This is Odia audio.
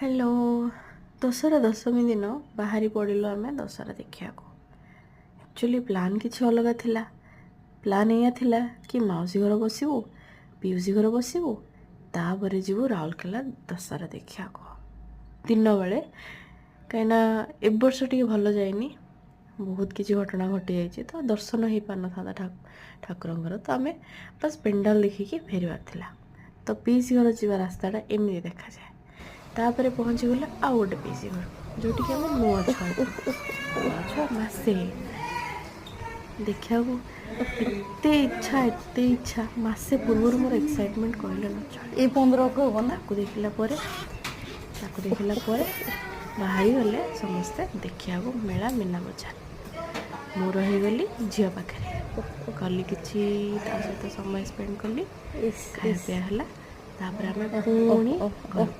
ହ୍ୟାଲୋ। ଦଶହରା ଦଶମୀ ଦିନ ବାହାରି ପଡ଼ିଲୁ ଆମେ ଦଶହରା ଦେଖିବାକୁ। ଆକ୍ଚୁଆଲି ପ୍ଲାନ୍ କିଛି ଅଲଗା ଥିଲା। ପ୍ଲାନ୍ ଏଇଆ ଥିଲା କି ମାଉସୀ ଘର ବସିବୁ, ପିଉସୀ ଘର ବସିବୁ, ତାପରେ ଯିବୁ ରାଉରକେଲା ଦଶହରା ଦେଖିବାକୁ ଦିନବେଳେ। କାହିଁକିନା ଏ ବର୍ଷ ଟିକେ ଭଲ ଯାଇନି, ବହୁତ କିଛି ଘଟଣା ଘଟିଯାଇଛି, ତ ଦର୍ଶନ ହେଇପାରିନଥାନ୍ତା ଠାକୁରଙ୍କର। ତ ଆମେ ବାସ୍ ପେଣ୍ଡାଲ ଦେଖିକି ଫେରିବାର ଥିଲା। ତ ପିଉସୀ ଘର ଯିବା ରାସ୍ତାଟା ଏମିତି ଦେଖାଯାଏ। ତାପରେ ପହଞ୍ଚିଗଲେ ଆଉ ଗୋଟେ ପିଉସୀ ଘର, ଯେଉଁଠିକି ଆମେ ନୂଆ ଛୁଆ ଥିଲୁ। ନୂଆ ଛୁଆ, ମାସେ ହେଇନି। ଦେଖିବାକୁ ଏତେ ଇଚ୍ଛା, ଏତେ ଇଚ୍ଛା। ମାସେ ପୂର୍ବରୁ ମୋର ଏକ୍ସାଇଟମେଣ୍ଟ କହିଲେ ନ ଚଳେ। ଏଇ 15 ଅକ୍ଟୋବର ନା? ତାକୁ ଦେଖିଲା ପରେ ବାହାରିଗଲେ ସମସ୍ତେ ଦେଖିବାକୁ ମେଳା, ମୀନା ବଜାର। ମୁଁ ରହିଗଲି ଝିଅ ପାଖରେ। କଲି କିଛି ତା ସହିତ ସମୟ ସ୍ପେଣ୍ଡ କଲି। ଇସ୍ ଖାଇବା ଇସ୍ ପିଇବା ହେଲା। ତାପରେ ଆମେ ପୁଣି ଘରକୁ।